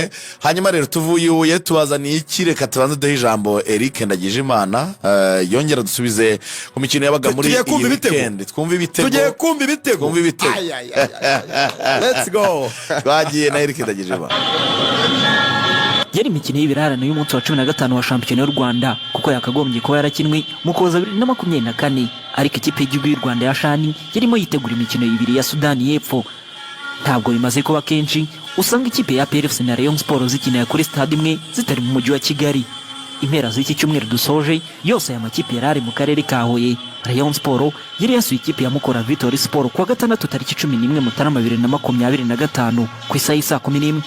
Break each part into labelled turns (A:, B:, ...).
A: Cyane. Hanyuma rero tuvuye i Huye tubazaniye iki? Reka tubanze duhe ijambo Eric Ndagijimana, yongera dusubize ku mikino yabaga muri
B: Tugiye kumva
A: iyi
B: ibitego.
A: weekend. Twumve ibitego.
B: Tugiye kumva ibitego.
A: Twumve ibitego.
B: Ay, ay, ay, ay, ay. Let's go.
A: Twagiye na Eric Ndagijimana.
C: Yari imikino y'ibirarane y'umunsi wa 15 wa shampiyona y'u Rwanda, kuko yakagombye kuba yarakinwe mu Kuboza 2024, ariko ikipe y'igihugu y'u Rwanda ya CHAN yarimo yitegura imikino ibiri ya Sudani y'Epfo. Ntabwo bimaze kuba kenshi usanga ikipe ya APR FC na Rayon Sports zikinira kuri stade imwe zitari mu mujyi wa Kigali. Impera z'iki cyumweru dusoje yose, aya makipe yari ari mu karere ka Huye. Rayon Sports yari yasuye ikipe ya Mukura Victory Sport kuwa gatandatu tariki 11 Mutarama 2025 ku isaha y'i 11:00.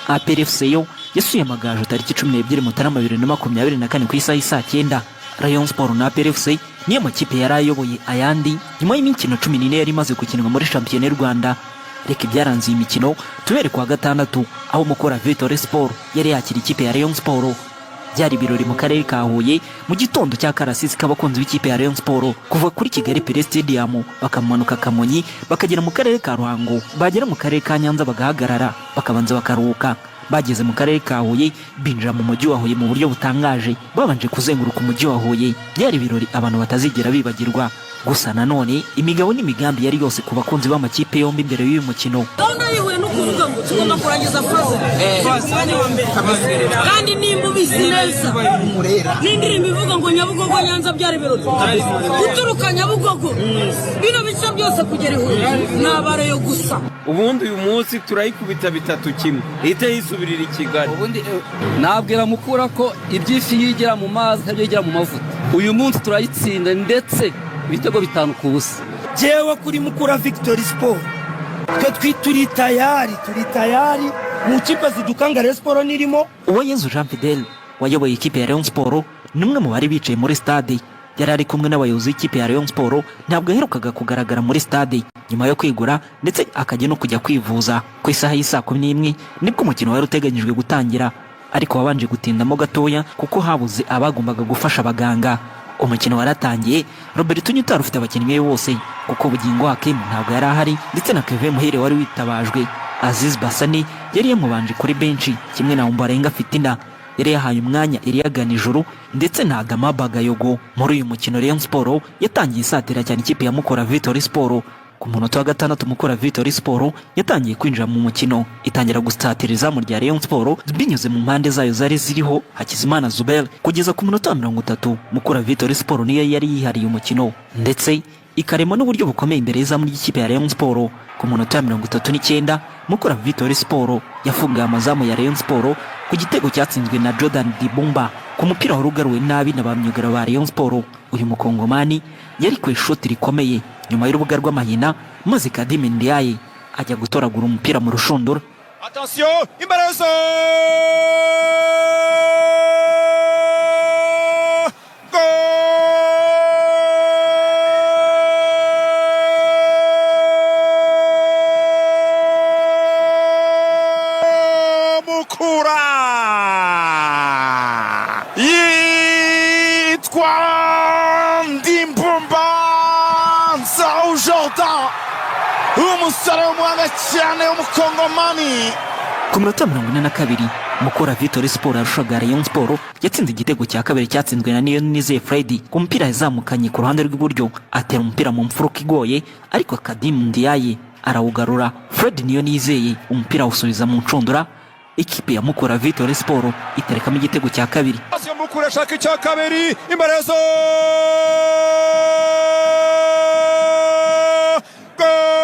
C: APR FC yo yasuye Amagaju tariki 12 Mutarama 2024 ku isaha y'i 9:00. Rayon Sports na APR FC niyo makipe yari ayoboye ayandi nyuma y'imikino 14 yari imaze gukinwa muri shampiyona y'u Rwanda. Reka ibyaranze iyi mikino tubere kuwa gatandatu, aho Mukura Victory Sport yari yakira ikipe ya Rayon Sports. Byari ibirori mu karere ka Huye mu gitondo cya karasisi k'abakunzi b'ikipe ya Rayon Sports, kuva kuri Kigali Pele Stadium bakamanuka Kamonyi, bakagera mu karere ka Ruhango, bagera mu karere ka Nyanza bagahagarara, bakabanza bakaruhuka. Bageze mu karere ka Huye, binjira mu mujyi wa Huye mu buryo butangaje, babanje kuzenguruka umujyi wa Huye. Byari ibirori abantu batazigera bibagirwa. Gusa nanone imigabo n'imigambi yari yose ku bakunzi b'amakipe yombi mbere y'uyu mukino.
D: Gahunda yihuye no kuvuga ngo tugomba kurangiza phase ku mwanya wa mbere, kandi nimba ubizi neza n'indirimbo ivuga ngo "Nyabugogo Nyanza byari ibirori", guturuka Nyabugogo bino bice byose kugera i Huye ni abareyo gusa.
E: Ubundi uyu munsi turayikubita 3-1, ihite yisubirira i Kigali.
F: Ubundi nabwira Mukura ko iby'ifi yigira mu mazi ntabyo yigira mu mavuta. Uyu munsi turayitsinda ndetse ibitego 5-0.
G: Jewe kuri Mukura Victory Sport, twe turi tayari, turi tayari mu kipe zidukanga. Rayon Sport nirimo.
C: Uwayezu Jean Fidel wayoboye ikipe ya Rayon Sport ni umwe mu bari bicaye muri stade, yari ari kumwe n'abayobozi b'ikipe ya Rayon Sport. Ntabwo yaherukaga kugaragara muri stade nyuma yo kwigura ndetse akajya no kujya kwivuza. Ku isaha y'i 11:00 nibwo umukino wari uteganyijwe gutangira, ariko wabanje gutindamo gatoya kuko habuze abagombaga gufasha abaganga. Umukino waratangiye, Roberto utari ufite abakinnyi be bose, kuko Bugingo Hakim ntabwo yari ahari, ndetse na Kevin Muhire wari witabajwe. Aziz Basane yari yamubanje kuri benshi, kimwe na Umbarenga Fitina yari yahaye umwanya Elia Ganijuru ndetse na Adama Bagayogo. Muri uyu mukino Rayon Sport yatangiye isatira cyane ikipe ya Mukura Victory Sport. Ku munota wa gatandatu Mukura Victory Sport yatangiye kwinjira mu mukino, itangira gusatira izamu rya Rayon Sport binyuze mu mpande zayo zari ziriho Hakizimana Zuber. Kugeza ku munota wa 30 Mukura Victory Sport niyo yari yihariye umukino, ndetse ikarema n'uburyo bukomeye imbere y'izamu ry'ikipe ya Rayon Sport. Ku munota wa 39 Mukura Victory Sport yafunguye amazamu ya Rayon Sport ku gitego cyatsinzwe na Jordan Dibumba ku mupira wari ugaruwe nabi na ba myugariro ba Rayon Sport. Uyu mukongomani yari ku ishoti rikomeye nyuma y'urubuga rw'amahina, maze Kadime Ndiaye ajya gutoragura umupira mu rushundura.
H: Attention, imbarazo! Gol! Mukura! Yitwa Ndimbumba Nzau Jordan, umusore w'umuhanga cyane w'umukongomani.
C: Ku minota 42 Mukura Victory Sport yarushaga Rayon Sport yatsinze igitego cya kabiri cyatsinzwe na Niyonizeye Fred ku mupira yazamukanye ku ruhande rw'iburyo, atera umupira mu mfuruka igoye, ariko Kadimu Ndiaye arawugarura. Fred Niyonizeye umupira awusubiza mu nshundura, ikipe ya Mukura Victory Sport iterekamo igitego cya kabiri.
H: Mukura ashaka icya kabiri, imbarazo! Gol!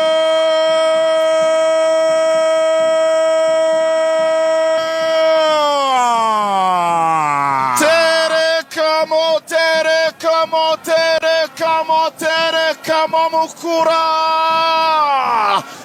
A: Terekamo, terekamo, terekamo, terekamo Mukura!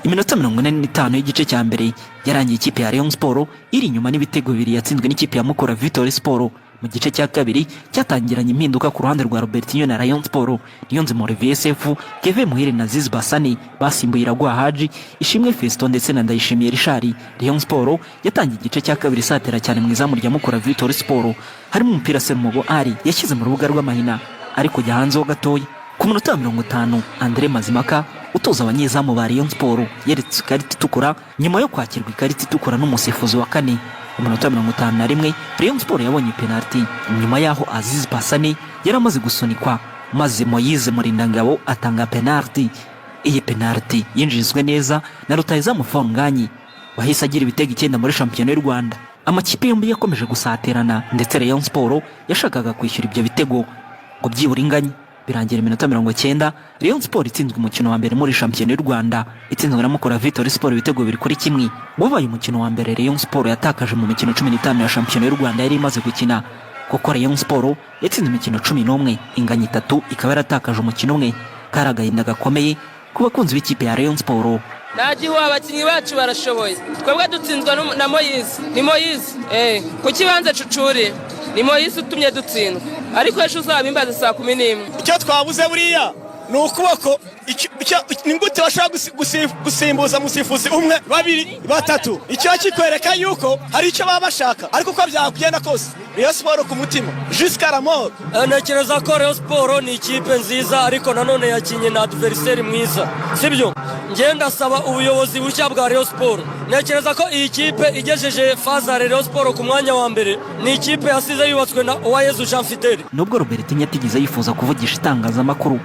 C: Iminota 45 y'igice cya mbere yarangiye ikipe ya Rayon Sport iri inyuma n'ibitego bibiri yatsinzwe n'ikipe ya Mukura Victory Sport. Mu gice cya kabiri cyatangiranye impinduka ku ruhande rwa Robertinho na Rayon Sport. Niyonzima Olivier Sefu, Kevin Muhire na Aziz Basane basimbuye Iraguha Haji, Ishimwe Fiston ndetse na Ndayishimiye Richard. Rayon Sport yatangiye igice cya kabiri isatira cyane mu izamu rya Mukura Victory Sport, harimo umupira Serumogo Ali yashyize mu rubuga rw'amahina ariko kujya hanze ho gatoya. Ku munota wa 50 Andre Mazimaka utoza abanyezamu ba Rayon Sport yeretse ikarita itukura nyuma yo kwakirwa ikarita itukura n'umusifuzi wa kane. Umunota 51, Rayon Sport yabonye penaliti nyuma y'aho Aziz Pasane yari amaze gusunikwa, maze Moyize Murindangabo atanga penaliti. Iyi penaliti yinjizwe neza na rutahizamu Fonganyi wahise agira ibitego 9 muri shampiyona y'u Rwanda. Amakipe yombi yakomeje gusatirana, ndetse Rayon Sport yashakaga kwishyura ibyo bitego ngo byibura inganye. Birangira iminota 90 Rayon Sport itsinzwe umukino wa mbere muri shampiyona y'u Rwanda, itsinzwe na Mukura Victory Sport ibitego 2-1. Wabaye umukino wa mbere Rayon Sport yatakaje mu mikino 15 ya shampiyona y'u Rwanda yari imaze gukina, kuko Rayon Sport yatsinze imikino 11, inganya 3, ikaba yaratakaje umukino umwe. Kari agahinda gakomeye ku bakunzi b'ikipe ya Rayon Sport.
D: Nta gihuha, abakinnyi bacu barashoboye. Twebwe dutsinzwa na Moyize, ni Moyize ku kibanza cucuri, ni Moyize utumye dutsindwa, ariko ejo uzabimbaze saa 11.
G: Icyo twabuze buriya ni ukuboko. Ni gute bashobora gusimbuza umusifuzi umwe, babiri, batatu? Icyo kikwereka yuko hari icyo baba bashaka, ariko uko byagenda kose, Rayon Sport ku mutima jusqu'à la mort.
F: Ntekereza ko Rayon Sport ni ikipe nziza, ariko nanone yakinye na adversaire mwiza, sibyo? Njye ndasaba ubuyobozi bushya bwa Rayon Sport. Ntekereza ko iyi kipe igejeje phase aller Rayon Sport ku mwanya wa mbere, ni ikipe yasize yubatswe na Uwayezu Jean Fidele.
C: Nubwo Robertinho atigeze yifuza kuvugisha itangazamakuru,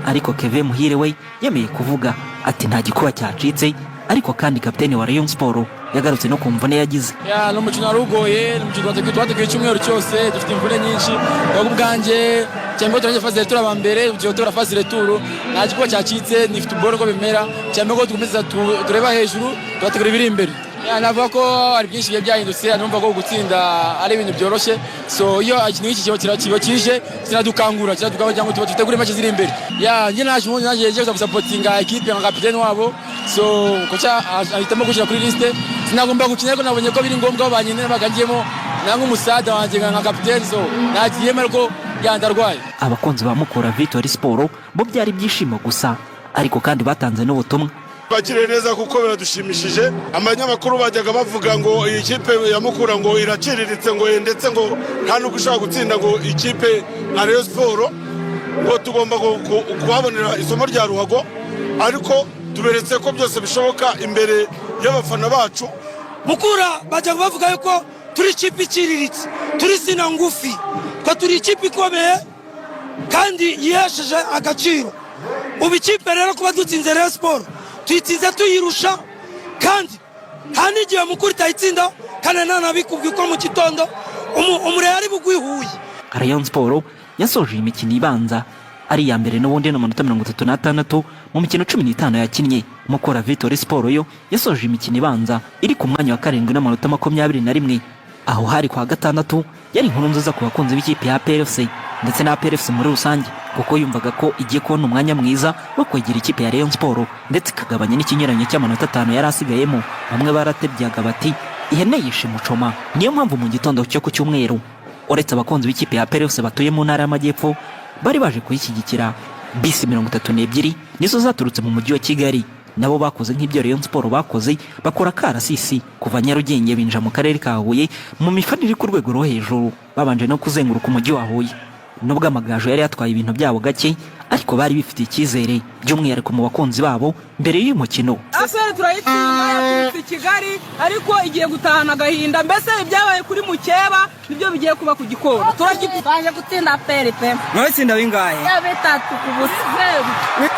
C: ariko Kevin Muhire we yemeye kuvuga ati nta gikuba cyacitse. Ariko kandi kapiteni wa Rayon Sport yagarutse no ku mvune yagize.
I: Ya, ni umukino wari ugoye, ni umukino twateguye icyumweru cyose, dufite imvune nyinshi. Twebwe ubwanjye cyangwa turangiye phase retour aba mbere, tugiye gutora phase retour. Nta gikuba cyacitse, ni football uko bimera. Cyangwa ko dukomeza tureba hejuru, tubategura ibiri imbere. Ya, navuga ko hari byinshi bigiye byahindutse. Numva ko gutsinda ari ibintu byoroshye, so iyo ikintu nk'iki kiba kije kiradukangura cyangwa tuba dutegure match ziri imbere. Ya, njye naje ubundi naje nje gusapotinga ekipe nka kapiteni wabo, so kocha ahitamo gushyira kuri liste. Sinagomba gukina, ariko nabonye ko biri ngombwa banyine bakagiyemo nanga umusada wanjye nka kapiteni, so nagiyemo, ariko ya, ndarwaye.
C: Abakunzi ba Mukura Victory Sport bo byari ibyishimo gusa, ariko kandi batanze n'ubutumwa.
J: Bakiriye neza kuko biradushimishije. Abanyamakuru bajyaga bavuga ngo iyi kipe ya Mukura ngo iraciriritse, ngo ndetse ngo nta nubwo ishobora gutsinda ngo ikipe nka Rayon Sport, ngo tugomba kuhabonera isomo rya ruhago, ariko tuberetse ko byose bishoboka imbere y'abafana bacu.
G: Mukura bajya bavuga yuko turi ikipe iciriritse, turi sina ngufi, ko turi ikipe ikomeye kandi yihesheje agaciro. Ubu ikipe rero kuba dutsinze Rayon Sport, tuyitsinze tuyirusha, kandi nta n'igihe Mukura itayitsinda, kandi nanabikubwiye ko mu gitondo umurere ari bugwi Huye.
C: Rayon Sport yasoje iyi mikino ibanza ari iya mbere n'ubundi n'amanota 36 mu mikino 15 yakinnye. Mukura Victory Sport yo yasoje imikino ibanza iri ku mwanya wa karindwi n'amanota 21. Aho hari kwa gatandatu. Yari inkuru nziza ku bakunzi b'ikipe ya APRFC ndetse na APRFC muri rusange, kuko yumvaga ko igiye kubona umwanya mwiza wo kwegera ikipe ya Rayon Sport, ndetse ikagabanya n'ikinyuranyo cy'amanota 5 yari asigayemo. Bamwe baratebyaga bati ihene yishe mucoma. Niyo mpamvu mu gitondo cyo ku cyumweru, uretse abakunzi b'ikipe ya APRFC batuye mu ntara y'Amajyepfo bari baje kuyishyigikira, bisi 32 nizo zaturutse mu mujyi wa Kigali. Nabo bakoze nk'ibyo Rayon Sport bakoze, bakora karasisi kuva Nyarugenge binjira mu karere ka Huye mu mifanire iri ku rwego rwo hejuru, babanje no kuzenguruka umujyi wa Huye. Nubwo Amagaju yari yatwaye ibintu byabo gake, ariko bari bifitiye icyizere, by'umwihariko mu bakunzi babo mbere y'uyu mukino.
D: APR turayitsinda. Yaturutse i Kigali, ariko igiye gutahana agahinda. Mbese ibyabaye kuri mukeba nibyo bigiye kuba ku gikona.
K: Twaje gutsinda APR pe.
L: Mwatsinda bingahe?
K: 3-0.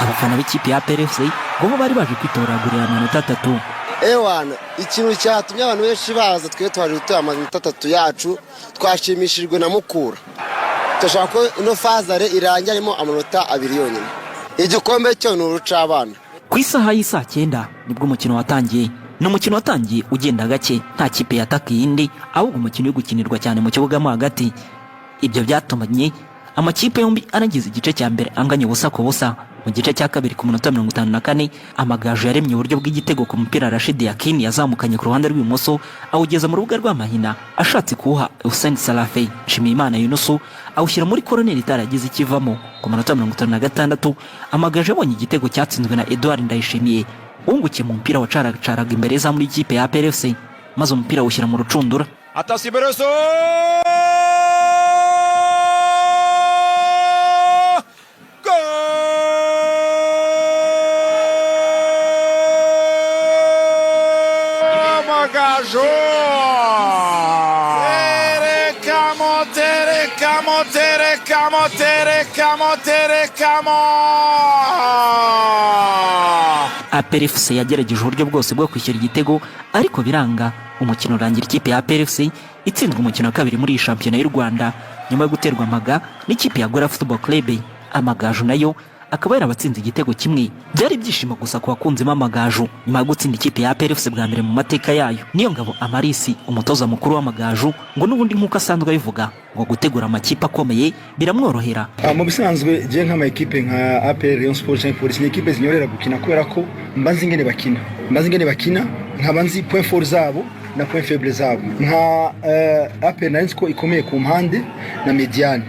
C: Abafana b'ikipe ya APR FC ngo bo bari baje kwitoragurira amanota 3.
M: Ewana, ikintu cyatumye abantu benshi baza, twe twaje gutora amanota 3 yacu. Twashimishijwe na Mukura. Turashaka ko ino phase aller irangira harimo amanota 2 yonyine. Igikombe cyo ni urucabana.
C: Ku isaha y'isaa 9 nibwo umukino watangiye. Ni umukino watangiye ugenda gake, nta kipe yataka iyindi, ahubwo umukino uri gukinirwa cyane mu kibuga mo hagati. Ibyo byatumanye amakipe yombi arangiza igice cya mbere anganya 0-0. Mu gice cya kabiri, ku munota 54, Amagaju yaremye uburyo bw'igitego ku mupira Rashid Yakini yazamukanye ku ruhande rw'ibumoso, awugeza mu rubuga rw'amahina, ashatse kuwuha Hussein Salafe. Nshimiyimana Yunusu awushyira muri koroneri itaragize ikivamo. Ku munota 56, Amagaju yabonye igitego cyatsinzwe na Edouard Ndayishimiye, wungukiye mu mupira wacaracaraga imbere y'izamu ry'ikipe ya APR FC, maze umupira awushyira mu rucundura.
H: Attention Beroso. Gol! Amagaju!
A: Terekamo, terekamo, terekamo, terekamo!
C: APR FC yagerageje uburyo bwose bwo kwishyura igitego ariko biranga. Umukino urangira ikipe ya APR FC itsinzwe umukino wa kabiri muri iyi shampiyona y'u Rwanda, nyuma yo guterwa amaga n'ikipe ya Gorilla Football Club. Amagaju nayo akaba yarabatsinze igitego kimwe. Byari ibyishimo gusa ku bakunzi b'Amagaju nyuma yo gutsinda ikipe ya APR FC bwa mbere mu mateka yayo. Niyo Ngabo Amarisi, umutoza mukuru w'Amagaju, ngo n'ubundi nk'uko asanzwe abivuga, ngo gutegura amakipe akomeye biramworohera.
L: Mu bisanzwe je nk'ama ekipe nka APR, Rayon Sports cyangwa Police, ni ekipe zinyorera gukina kubera ko mba nzi ingene bakina, mba nzi ingene bakina, nkaba nzi point fort zabo na point faible zabo. Nka APR nari nzi ko ikomeye ku mpande na médiane.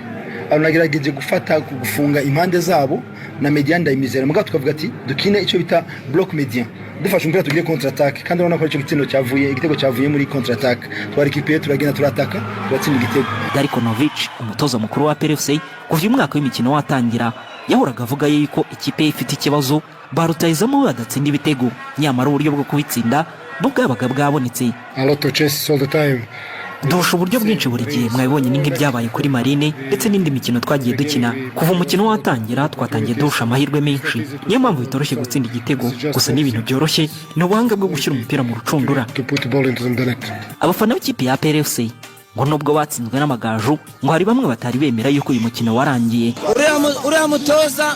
L: Abo nagerageje gufata gufunga impande zabo na médiane, ndayimizera. Mugabo tukavuga ati dukine icyo bita bloc médian, dufashe umupira tugire contre attaque, kandi urabona ko icyo gitego cyavuye, igitego cyavuye muri contre attaque. Twarikipiye, turagenda, turataka, turatsinda igitego.
C: Darko Novic, umutoza mukuru wa APR FC, kuva uyu mwaka w'imikino watangira yahoraga avuga yuko ikipe ye ifite ikibazo, ba rutahizamu badatsinda ibitego, nyamara uburyo bwo kubitsinda bwo bwabaga bwabonetse.
L: A lot of chances all the time.
C: Duhusha uburyo bwinshi buri gihe. Mwabibonye, ni nk'ibyabaye kuri Marine ndetse n'indi mikino twagiye dukina. Kuva umukino watangira twatangiye duhusha amahirwe menshi, niyo mpamvu bitoroshye gutsinda igitego. Gusa ni ibintu byoroshye, ni ubuhanga bwo gushyira umupira mu rucundura.
L: To put the ball into the net.
C: Abafana b'ikipe ya APR FC ngo nubwo batsinzwe n'Amagaju, ngo hari bamwe batari bemera yuko uyu mukino warangiye.
F: Uriya mutoza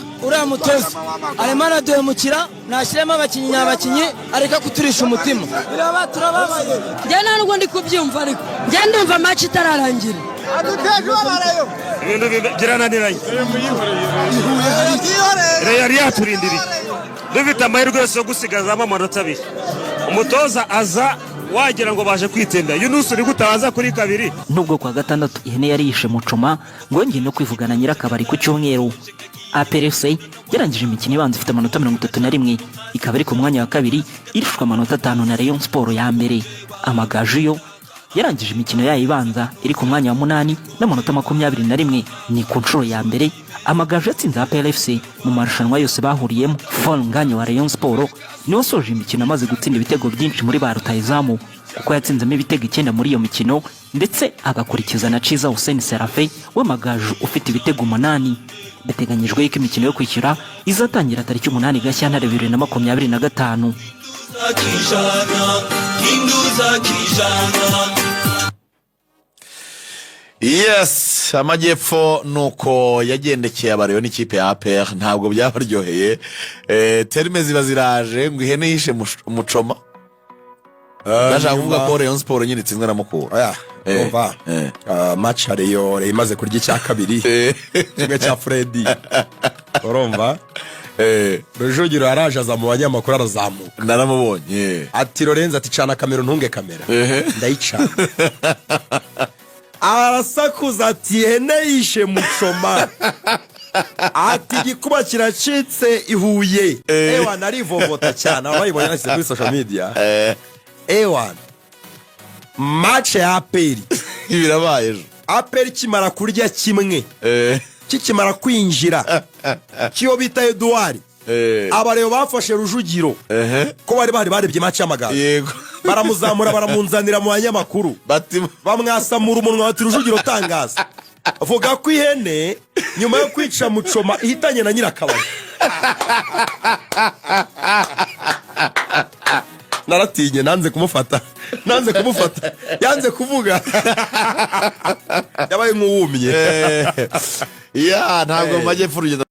F: arimo araduhemukira. Nashyiremo abakinnyi nyabakinnyi, areka kuturisha umutima. Turababaye.
D: Njye nta nubwo ndi kubyumva, ariko njye ndumva match itararangira.
N: Ibintu birananiranye. Yari yaturindiriye, dufite amahirwe yose yo gusigazamo amanota 2. Umutoza aza wagira ngo baje kwitenda. Yunusu uri gutabaza kuri kabiri.
C: Nubwo kwa gatandatu ihene yari yishe mucoma, ngo yongeye no kwivugana nyirakabari ku cyumweru. APR FC yarangije imikino ibanza ifite amanota 31, ikaba iri ku mwanya wa kabiri, irushwa amanota 5 na Rayon Sport ya mbere. Amagaju yo yarangije imikino yayo ibanza iri ku mwanya wa munani n'amanota 21. Ni ku nshuro ya mbere Amagaju yatsinze APR FC mu marushanwa yose bahuriyemo. Fall Ngagne wa Rayon Sport niwe wasoje imikino amaze gutsinda ibitego byinshi muri ba rutahizamu, kuko yatsinzemo ibitego 9 muri iyo mikino, ndetse agakurikiza na Ciza Hussein Serafe w'Amagaju ufite ibitego 8. Biteganyijwe yuko imikino yo kwishyura izatangira tariki 8 Gashyantare 2025.
O: Kijana, Hinduza kijana.
A: Yes, amajyepfo nuko yagendekeye abareyo n'ikipe ya APR, ntabwo byabaryoheye. Terme ziba ziraje ngo ihene yishe mucoma. Ndashaka kuvuga ko Rayon Sport nyine itsinzwe na Mukura.
B: Oya, umva, match hariyo Rayon imaze kurya icya kabiri, kimwe cya Freddy. Urumva, Rujugiro yaraje aza mu banyamakuru, arazamuka.
A: Naramubonye.
B: Ati Lorenzo, ati cana kamera, ntunge kamera, ndayicana. Arasakuza ati ihene yishe mucoma, ati igikuba kiracitse i Huye. Ewa, narivovota cyane. Abayibonye nashyize kuri social media. Ewa, match ya APR
A: birabaye ejo.
B: APR ikimara kurya kimwe, kikimara kwinjira kiyo bita Eduwari, abareba bafashe Rujugiro ko bari bahari barebye match y'Amagaju, baramuzamura, baramunzanira mu banyamakuru, bamwasamura umunwa, bati Rujugiro tangaza, vuga ko ihene nyuma yo kwica mucoma ihitanye na nyirakabari. Naratinye, nanze kumufata, nanze kumufata. Yanze kuvuga, yabaye nk'uwumye.
A: Ya, ntabwo mu majyepfo urugendo.